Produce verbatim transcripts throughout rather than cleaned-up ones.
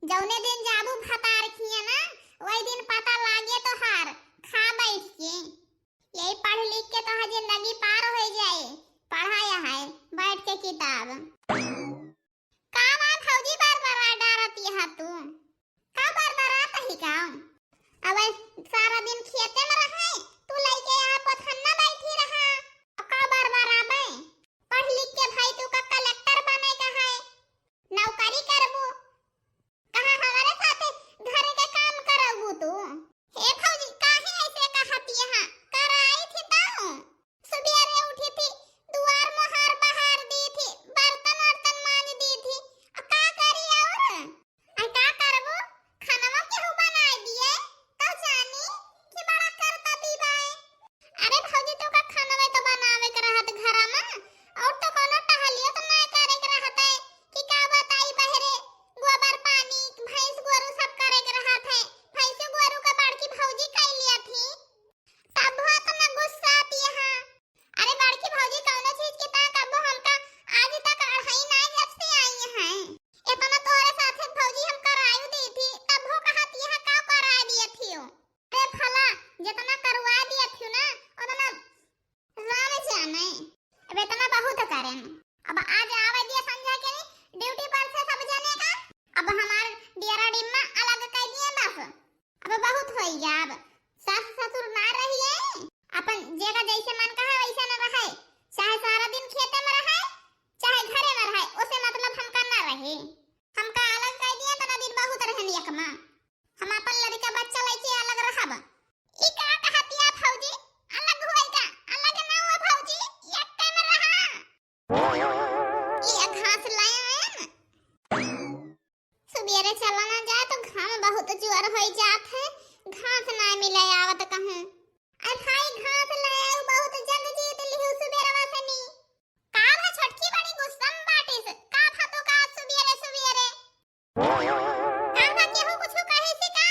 जौने दिन जाबू भतार खिया ना, वही दिन पता लागे तोहार। खा बैठ के, यही पढ़ लिख के तोहार जिंदगी पार हो जाए। पढ़ा यहाँ है बैठ के किताब। का बा भौजी, बरबरा डारत यहाँ तू? का बरबरात ही का? अब सारा दिन खेते में रहे, तू लइके यहाँ पथन्ना बैठी रहा। अब का बरबराबे? पढ़ लिख के भाई तू का कलेक्टर बने का है, नौकरी करबू। कहाँ हमारे साथे घरे के काम करबू तू? हे भौजी, काहे ऐसे कहत यहाँ? कराई थी तऊ। सुबेरे उठी थी, दुआर मोहार बहार दी थी, बर्तन वर्तन मांज दी थी। अब का करी और? आ का करबू? खानवा केहू बनाए दिए, तब जानी कि बड़ा करतबी बाए। अरे भौजी, तो का खानवे तो बनावे के रहत घरा में, और तो कोनो टहलियो तो ना करे के रहत है कि का बताई, बहरे गोबर पानी, भैंस गोरू सब करे के रहत है। भैंस गोरू के बड़की भौजी कई लिया थी, तब हो तो ना गुस्सा आती है। अरे बड़की भौजी, कौनो चीज के ता कबो हमका आज तक अढ़ाई नाई जब से आई हैं। इतना तोरे साथे भौजी हम करायु दी थी, तब हो कहत यहाँ का कराय दिए थी हो। अरे भला, जितना करवा दिए थी ना, उतना राम जाने। अब इतना बहुत करें। अब आज आवे दिए संझा के ड्यूटी पर से सब जने का, अब हमार डियरा डिम्मा अलग कर दिए बस। अब बहुत होई गया, अब सास ससुर ना रहिए, अपन जेका जैसे मन कहे वैसे न रहे, चाहे सारा दिन खेते में रहे, चाहे घरे में रहे, उसे मतलब हमका ना रहे। हमका अलग कर दिए, तना दिन बहुत रहन एक माँ। हम अपन लड़का बच्चा लेके अलग रहब। ई का कहतिया भौजी? अलग होई का? अलग ना हुआ भौजी, एक में रहा। ये घास लाए हैं। सुबेरे चला ना जाए तो घाम बहुत जोर होई जात है, घास ना मिले आवत कहूँ। अरे भाई, घास ले आऊ, बहुत जग जीत लिहू सुबेरवा से नी। का भा छोटकी बड़ी गुस्सा में बाटिस, का भा तो का सुबेरे सुबेरे? का भा केहू कुछ कहे से का?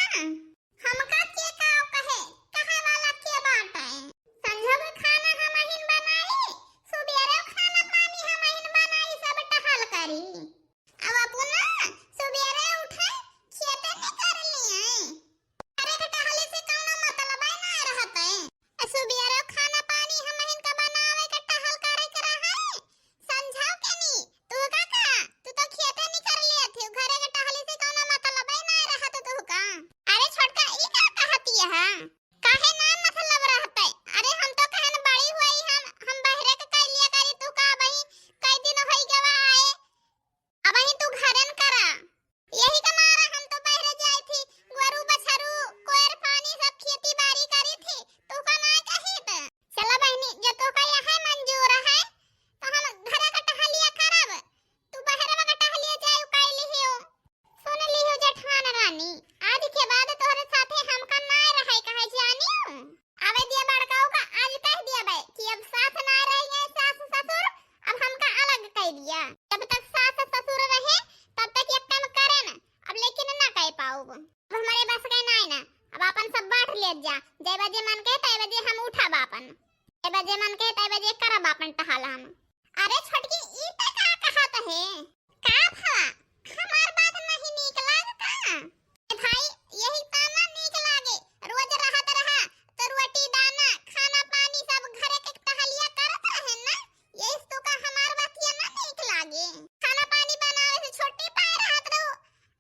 हमका के का कहे, कहे वाला के बाटे? संझा के खाना हमहिन बनाई, सुबेरे खाना पानी हमहिन बनाई, सब टहल करी। अब अपना सुबेरे उठे, खेते निकर लिए। अरे के टहले से कौनो मतलब है ना रहत है। आ सुबेरे खाना पानी हमहिन का बनावे के टहल करे के रहे। संझाव के नी, तू का का? तू तो खेते निकर लिए थी, घरे के टहले से कौनो मतलब है ना रहत तू का? अरे छोटका, ई का कहती है? काहे ना मतलब रहत है? अरे हम तो कहन बड़ी हुई हम, हम बहरे के कर लिया करी, तू का अबही कई दिन होई गवा आए, अबही तू घरन करा। यही के मारा हम तो बहरे जाई थी, गोरू बछरू, कोयर पानी सब खेती बाड़ी करी थी, तू का ना कही त। चला बहनी, जो तो का यहाँ मंजूर है, तो हम घरे का टहलिया करब, तू बहरे का टहलिया जाए उकाई लिहियो। सुन लिहियो जेठवान रानी, आज के बाद तोहरे साथे हमका ना रहे कहे जानियो। आवे दिया बड़काऊ का आज कह दिया बे कि अब साथ ना रहिए सास ससुर, अब हमका अलग कर दिया। जब तक सास ससुर रहे तब तक एक काम करे न, अब लेकिन ना कह पाऊब। अब हमारे बस के नाई ना, अब अपन सब बांट ले जा, जय बजे मन के तय बजे हम उठब अपन, जय बजे मन के तय बजे करब अपन टहल हम। अरे छोटकी, ई त का कहत है? का भा? हमार बात नहीं नीक लाग का? ए भाई, यही ताना नीक लागे। रोज रहत रहा तो रोटी दाना, खाना पानी सब घरे के टहलिया करत रहे ना। यही से तो का हमार बतिया ना नीक लागे। खाना पानी बनावे से छुट्टी पाए रहत रहो,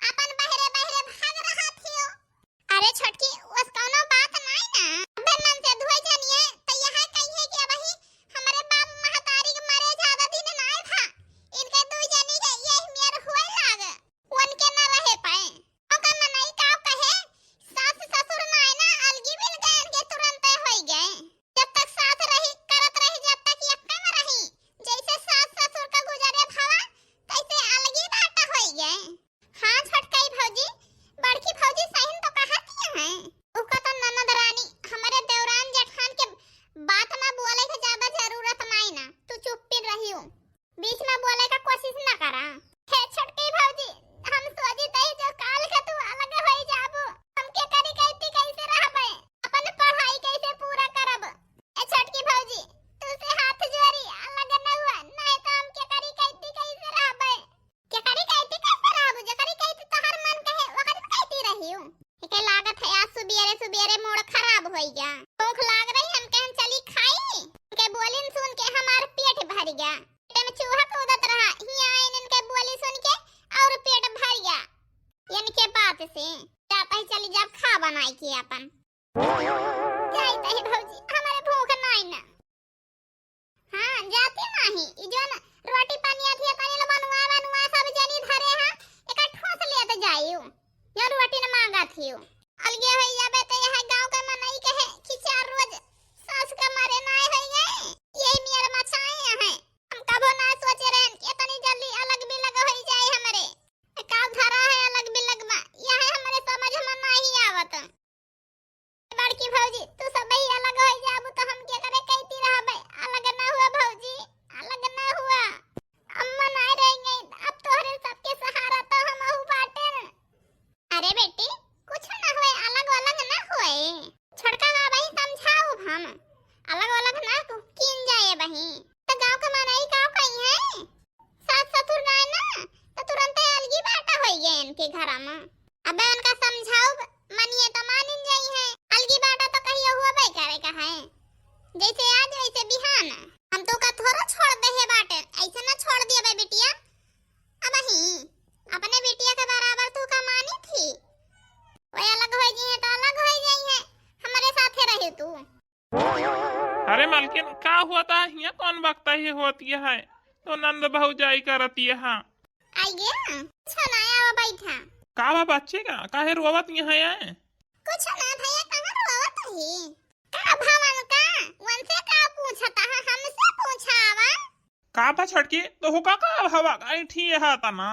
अपन बहरे बहरे भाग रहत हियो। अरे छोटकी, ओस कौनो बात नाई ना। अबे मन से धोए जानिए, त यह कहिए कि अबही हमरे बाप महतारी के मरे ज्यादा दिन नाई भा। इनके दुई जनी के यही मेर गया। भूख लाग रही, हम कहन चली खाई। इनके बोलिन सुन के हमार पेट भर गया। पेट में चूहा कूदत रहा, हियाँ आइन इनके बोली सुन के और पेट भर गया। इनके बात से जाता ही चली जाब खा बनाई के अपन। जाई तही भौजी, हमारे भूख नाई ना। हाँ, जाती नाही। ई जौन रोटी पानी अथी पानी ला बनवा, बनवा सब जनी धरे हा, एका ठोस लेत जाइयो। यो रोटी न मांगा थियो। अलगे होई जाबे त यह गाँव के मनई कहे कि चार रोज सास का मारे नाय होई गए। यही मेर मचाए हैं। हम कबो ना सोचे रहन कि इतनी जल्दी अलग बिलग होई जाए हमरे। का धरा है अलग बिलग मा, यह हमरे समझ में नहीं आवत। बड़की भौजी, तू सबही अलग होई जाबू तो हम के करे कहती रहबे? अलग ना हुआ भौजी, अलग ना हुआ। अम्मा नाय रह गई, अब तोहरे सबके सहारा तो हमहू बाटे। अरे बेटी, कुछ ना होए, अलग अलग ना होए। छोटका का भाई समझाऊ हम, अलग अलग ना को-, कीन जाए बही। तो गाँव के मनई का कही है? सास ससुर ना है ना, तो तुरंत अलगी बाटा होई गए इनके घर में। अबे उनका समझाउब, मनिए तो मानिन जाई है। अलगी बाटा तो कहियो हुआ करे का है, जैसे आज वैसे बिहान। हम तो का थोड़ा छोड़ दे है बाटे, ऐसे ना छोड़ दिया बे बिटिया। अब ही अपने बिटिया के बराबर तू का मानी थी, वो अलग हो गई है तो अलग हो गई है, हमारे साथे रहे तू। अरे मलकिन, का हुआ था? हियाँ कौन बकता ही होती है? तो नंद भौजाई करती है। हाँ। आइए, सुनाया वो बैठा। का बा बच्चे का? काहे रोवत यहाँ है? कुछ ना भैया, कहाँ रोवत ही? का भवन का? उनसे का पूछता है? हमसे पूछा आवा। का बा छोटकी? तो हुका का हवा? ऐठी है तना।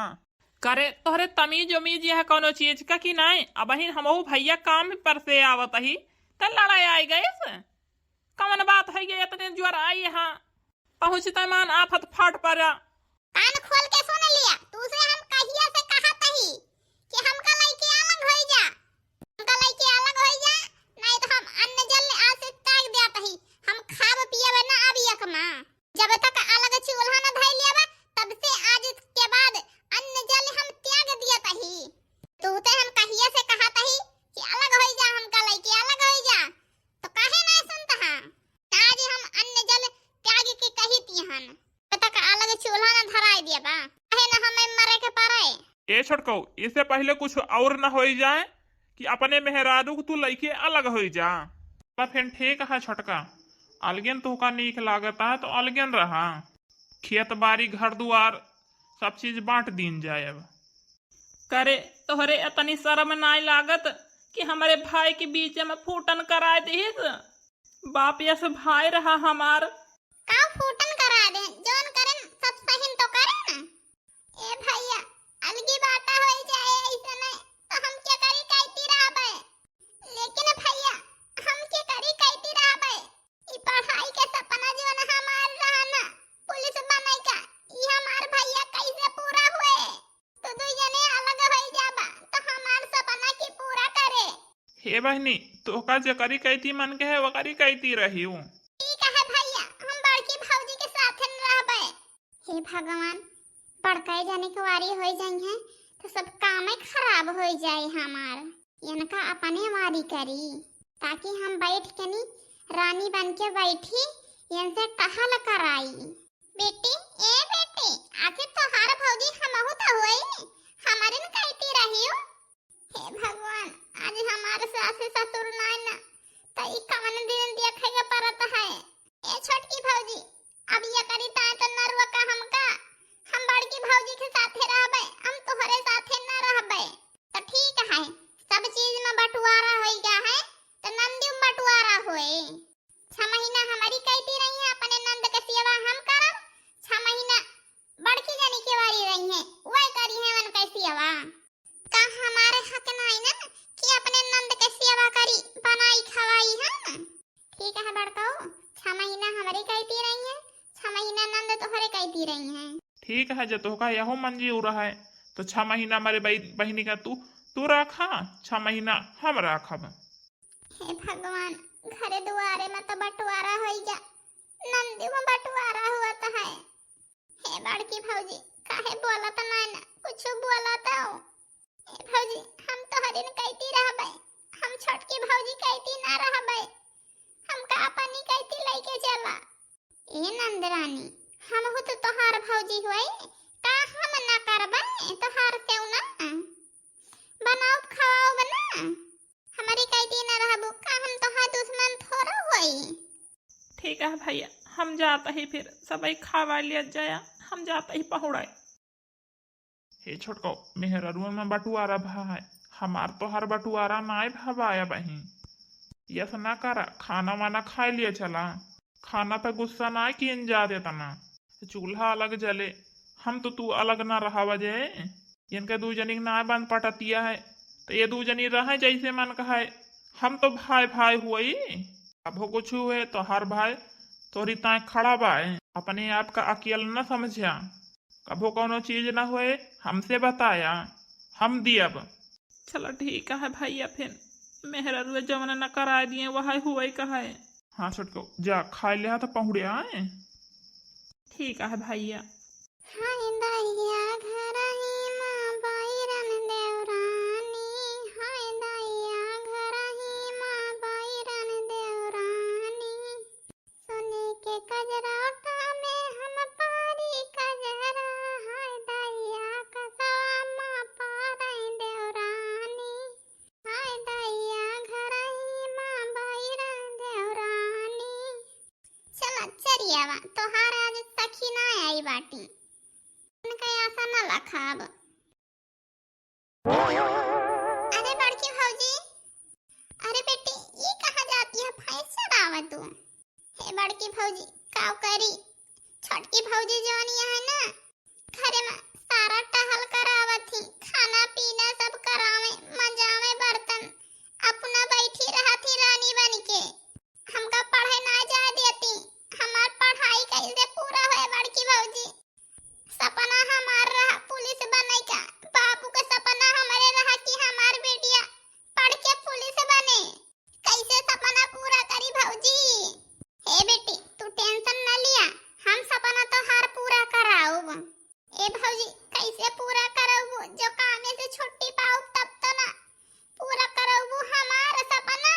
करे तोहरे तमीज उमीज यह कौनो चीज का कि नाय? अबहिन हमहू भैया काम पर से आवत ही, त लड़ाई आई गइस। कवन बात है ये इतने ज्वर आई यहाँ? पहुँचते मान आफत फाट पड़ा। कान खोल के सुन लिया, तू से हम कहिया से कहत ही कि हमका लइके अलग होई जा, हमका लइके अलग होई जा, नहीं तो हम अन्न जल आज से त्याग देत ही, हम खाब पियब ना अब एक माँ। जब तक अलग चूल्हा न धइ लियाबा, तब से आज के बाद अन्न जल हम त्याग दियत ही। तू ते हम कहिया से कहत ही कि अलग होई जा, हमका लइके अलग होई जा, तो काहे ना सुनत हा? आज हम अन्न जल त्याग के कही तिहन, जब तक अलग चूल्हा न धराई दियाबा, काहे ना हमें मरे के पड़े। ए छोटकौ, इससे पहले कुछ और न होई जाए कि अपने मेहरारू को तू लइके अलग होई जा। तो फिर ठीक है छोटका, अलगेन तोहका नीक लागत है तो अलगेन रहा, खेत बारी घर दुआर सब चीज बांट दीन जाए। अब करे तोहरे इतनी शर्म नाय लागत कि हमरे भाई के बीच में फूटन कराए दिहिस? बाप यस भाई रहा हमार। का फूटन कराए दे, जौन करेन सब सहिन तो करेन। ए भैया, अलगी बाटा होई जाए ऐसे नहीं, तो हम के करी कहती रहबे। लेकिन भैया, हम के करी कहती रहबे। ई पढ़ाई के सपना जौन हमार रहा ना, पुलिस बने का, ई हमार भैया कैसे पूरा हुए? तो दुई जने अलग होई जाबा, तो हमार सपना के पूरा करे। हे बहिनी, तोहका जेकरी कहती मन के है, वकरी कहती रहियो। ठीक है भैया, हम बड़की भौजी के साथे न रहबे। हे भगवान, बड़का जने के वारी होई जाई है, तो सब कामे खराब होई जाए हमार। इनका अपने वारी करी, ताकि हम बैठ के नी रानी बन के बैठी, इनसे टहल कराई। बेटी, ए बेटी, आखिर तोहार भौजी हमहू तो होई, हमरे न कहती रहियो। हे भगवान, आज हमार सास ससुर नाय ना, त ई कवन दिन देखे के पड़त है। ए छोटकी भौजी, अब ये करी ताय तो न रुआ का हमका, हम बड़की भौजी के साथे रहबे, हम तोहरे साथे न रहबे। तो ठीक है, सब चीज में बंटवारा होई गया है, तो नंदियों में बंटवारा होए। छह महीना हमारी कहती रही है, अपने नंद के सेवा हम करब, छह महीना बड़की जनी के वारी रही है, वह करी है उनके सेवा। का हमारे हक नाई ना कि अपने नंद के सेवा करी, बनाई खवाई हम? ठीक है बड़काऊ, छह महीना हमारी कहती रही है, छह महीना नंद तोहरे कहती रही है। ठीक है, जब तोहका यहो मंजूर है, तो छह महीना हमारे बही-, बहिनी का तू, तू रखा, छह महीना हम रखब। हे भगवान, घरे दुआरे में तो बंटवारा होई जा, नंदी में बंटवारा हुआ तो है। हे बड़की भौजी, काहे बोलत नाय ना, कुछ बोलत हो। हे भौजी, हम तोहरे न कहती रहबे, हम छोटकी भौजी कहती ना रहबे। तोहार सेव ना बनाउब, खवाउब ना। हमरी कई दिन रहबू का, हम तोहार दुश्मन थोड़ा होई। ठीक है भैया, हम जात ही, फिर सबई खावा लिया जाया, हम जात ही पहुड़ाए। हे छोटको, मेहररुआ में बटुआरा भा है, हमार तोहार बटुआरा नाय भवा बहिन। यस ना करा, खाना वाना खाए लिया चला। खाना पे गुस्सा ना किन जा देता ना। चूल्हा अलग जले, हम तो तू अलग ना रहावा जे। इनके दू जनी के ना बन पटतिया है, तो ये दू जनी रहे जैसे मन कहे। हम तो भाई भाई हुई, कभो कुछ हुए तो हर भाई तोरी ताए खड़ा बाए। अपने आप का अकेल न समझा, कभो कौनो चीज न होए, हमसे बताया, हम दियब। चलो ठीक है भैया, फिर मेहररुआ जवन न कराए दिए, वह हुए कहे। हाँ छोटको, जा खाए लिया तो पहुड़े आए। ठीक है भैया। हाय दैया, घरही मा बैरन देवरानी, हाय दैया, घरही मा बैरन देवरानी। सोने के कजरौटा में हम पारी कजरा, हाय दैया, कसवा मा पारई देवरानी, हाय दैया, घरही मा बैरन देवरानी। चला चरियावा, तोहार आज सखी ना आई बाटी, उनका आशा न लखाब। अरे बड़की भौजी, अरे बेटी, ई कहाँ जाती है? भैंस चरावा तू। हे बड़की भौजी, काव करी, छोटकी भौजी जौन यहाँ है ना, घरे में सारा टहल करावत ही, खाना पीना सब करावे, मंजावे बर्तन, अपना बैठी रहत ही रानी बन के। हमका पढ़े ना जाए देती, हमार पढ़ाई कैसे पूरा होए बड़की भौजी? सपना हमार रहा पुलिस बने का, बाबू के सपना हमरे रहा कि हमार बेटिया पढ़ के पुलिस बने। कैसे सपना पूरा करी भौजी? हे बेटी, तू tension न लिया, हम सपना तोहार पूरा कराउब। ए भौजी, कैसे पूरा करबू? जो कामे से छुट्टी पाउब तब तो ना पूरा करबू हमार सपना।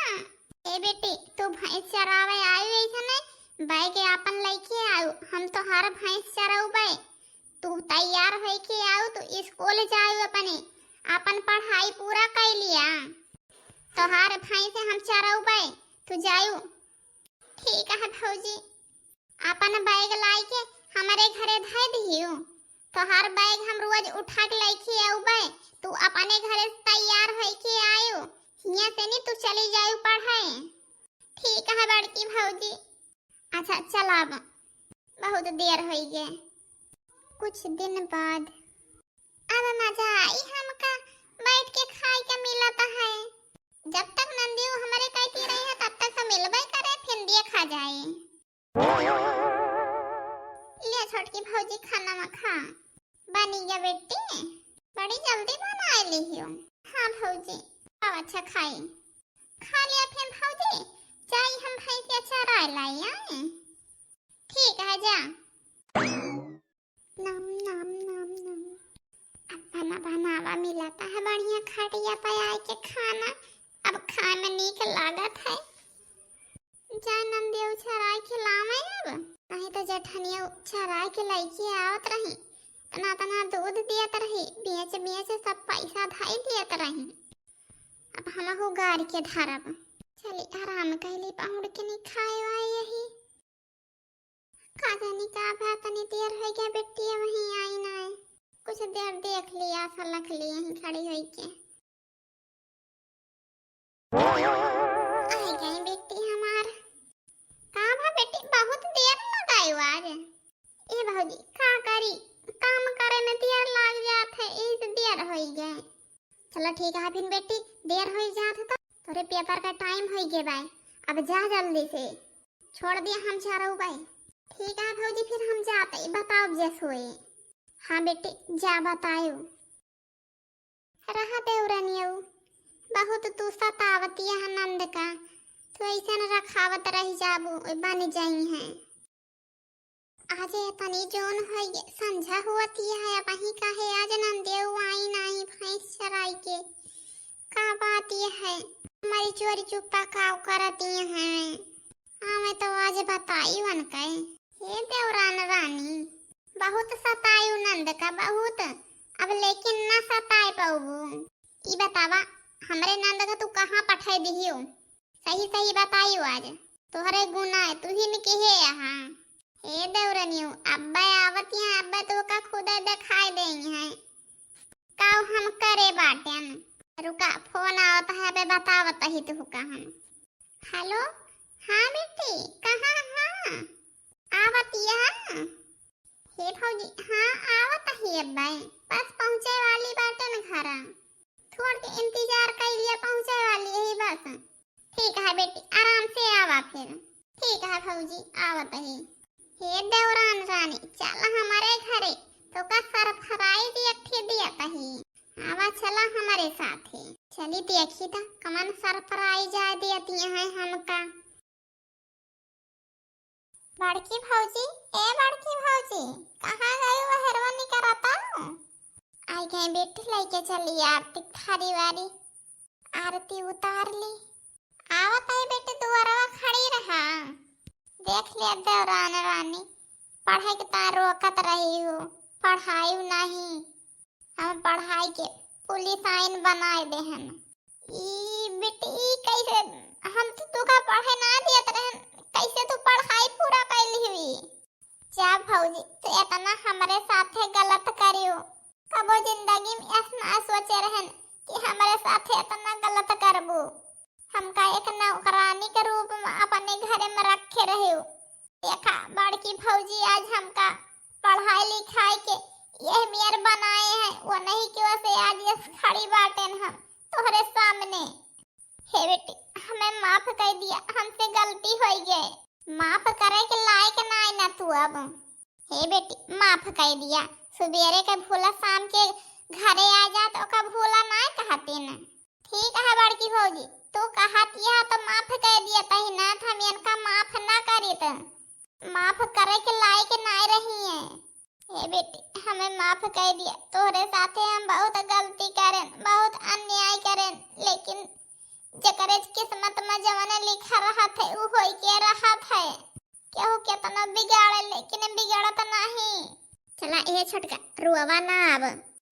ए बेटी, तू भैंस चरावे आयु ऐसने, बैग आपन लइके आयु, हम तोहार भैंस चरउबे। तू तैयार होइके आयु, तू स्कूल जायु अपने, आपन पढ़ाई पूरा कइ लिया। तोहार भैंस हम चरउबे, तू जायु। ठीक है भौजी, आपन बैग लाइके हमरे घरे धइ दियो। तोहार बैग हम रोज उठा के लइके आउबे, तू अपने घरे तैयार होइके आयु, हियाँ से नी तू चली जायु पढ़े। ठीक है बड़की भौजी। अच्छा चल अब, बहुत देर होइ गए। कुछ दिन बाद। अब मजा आई हमका, बैठ के खाए के मिलत है। जब तक नंदियो हमरे कहती रही है तब तक तो मिलबे करे, फिर देखा जाए। ले छोटकी भौजी खाना में खा। बनी गया बेटी, बड़ी जल्दी बनाए लिहियो। हाँ भौजी, अब अच्छा खाई। खा लिया फिर भौजी, जाई हम भैंसिया चराए लाई आए। ठीक है जा। नम नम नम नम। अब बना बनावा मिलता है बढ़िया खटिया पे आए के खाना, अब खाए में नीक लागत है। जाए नंदियो चराए खिलावे अब, नहीं तो जेठनिया चराए के लइके आवत रही, तना तना दूध दियत रही, बेच बेच सब पैसा धाई दियत रही। अब हमहू गार के धरब। चली आराम कैली, पहुड़ के नहीं खाए वाए यही। का जानी का भा, तनी देर होइ गया बेटिया वहीं आई ना है। कुछ देर देख ली, आशा लख ली यहीं खड़ी होई के। आई गई बेटी हमार। का भा बेटी, बहुत देर लगाई आज। ए भौजी, का करी, काम करे में देर लाग जात है, इस देर होई गए। चलो ठीक है फिर बेटी, देर होई जात है तो तोरे पेपर का टाइम होई गए बाय, अब जा जल्दी से, छोड़ दिया हम चारों बाय। ठीक है भौजी, फिर हम जाते, बताओ जस होए। हाँ बेटी, जा बतायो। रहा देवरनियऊ, बहुत तू सतावतिया है नंद का, तू ऐसन रखावत रह जाबू, बन जाई हैं। आज ये तनी जोन होई, संझा हुअतिया है, अब वहीं काहे आज नंदेऊ आई नाही भैंस चराई के? का बात ये है, हमारी चोरी चुप्पा काव करती हैं? हाँ, मैं तो आज बताई वन कहे। हे देवरान रानी, बहुत सतायु नंद का, बहुत। अब लेकिन ना सताए पउबू। ई बतावा, हमरे नंद का तू कहाँ पठाए दिहियो? सही सही बताइयो आज। तोहरे गुना है, तू ही न किहे यहाँ। ए देवरनियो, अब्बे आवत हैं, अब्बे तो का खुदे देखाई देई हैं। काउ हम करे बाटेन? रुका, फोन आवत है, अबे बतावत ही तू का हम। हेलो, हाँ बेटी, कहाँ हाँ? आवत यहाँ? हे भौजी, हाँ आवत ही अब्बे, बस पहुँचे वाली बाटेन घरा। थोड़ के इंतजार कर लिया, पहुँचे वाली है बस। ठीक है बेटी, आराम से आवा फिर। ठीक है भौजी, आवत ही। हे देवरान रानी, चल हमारे घरे, तोका सरप्राइज एक ठे दियत ही। आवा चला हमारे साथे। चली देखी त कमन सरप्राइज आ दियत हैं हमका। बड़की भौजी, ए बड़की भौजी, कहाँ गई वो हेरवा निकरता? आई गई बेटी, लेके चली आरती थारी वारी। आरती उतार ली। आवत है बेटी, दुआरवा खड़ी रहा। देख लिया देवरान रानी, पढ़ाई के तार रोकत रही हो, पढ़ाई नहीं, हम पढ़ाई के पुलिस आइन बनाए दे हन। ई बेटी, ई कैसे? हम तो तुका पढ़े ना दियत रहन, कैसे तू पढ़ाई पूरा कैली हुई? जा भौजी, तू इतना हमरे साथे गलत करियो, कबो जिंदगी में ऐस ना सोचे रहन कि हमरे साथे इतना गलत करबू। हमका एक नौकरानी के रूप में अपने घरे में रखे रहे। देखा बड़की भौजी, आज हमका पढ़ाई लिखाई के यह मेर बनाए हैं, वो नहीं कि वैसे आज ये खड़ी बाटेन हम तोहरे सामने। हे बेटी, हमें माफ कर दिया, हमसे गलती हो गई। माफ करे के लायक नाय ना तू अब। हे बेटी, माफ कर दिया, सुबेरे के भूला शाम के घरे आ जा तो का भूला नाय कहते न। ठीक है बड़की भौजी, तू कहत यह तो माफ कर दिया तही ना, हम इनका माफ ना करीत। माफ करे के लायक नाय रही है। हे बेटी, हमें माफ कर दिया, तोहरे साथे हम बहुत गलती करेन, बहुत अन्याय करेन, लेकिन जेकरे किस्मत में जवन लिखा रहत है, उ होई के रहत है। केहू केतनो बिगाड़े, लेकिन बिगड़त नहीं। चला ए छोटका, रुआवा ना अब,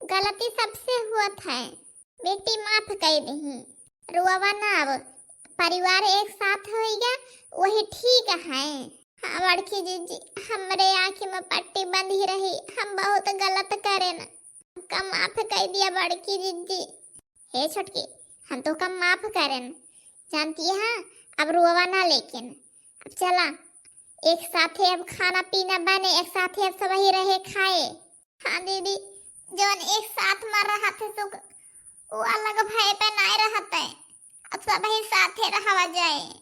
गलती सबसे हुअत है। बेटी माफ कर दही, रुआवा ना अब, परिवार एक साथ होइगा, वही ठीक है। हाँ बड़की जिज्जी, हमरे आँखी में पट्टी बंधी रही, हम बहुत गलत करेन, हमका माफ कर दिया बड़की जिज्जी। हे छोटकी, हम तोका माफ करेन, जानती है, अब रोवा ना, लेकिन अब चला, एक साथे अब खाना पीना बने, एक साथे अब सबही रहे खाए। हाँ दीदी, जवन एक साथ में रहत है सुख, वो अलग भय पे नाय रहत है, अब सबही साथे रहवा जाए।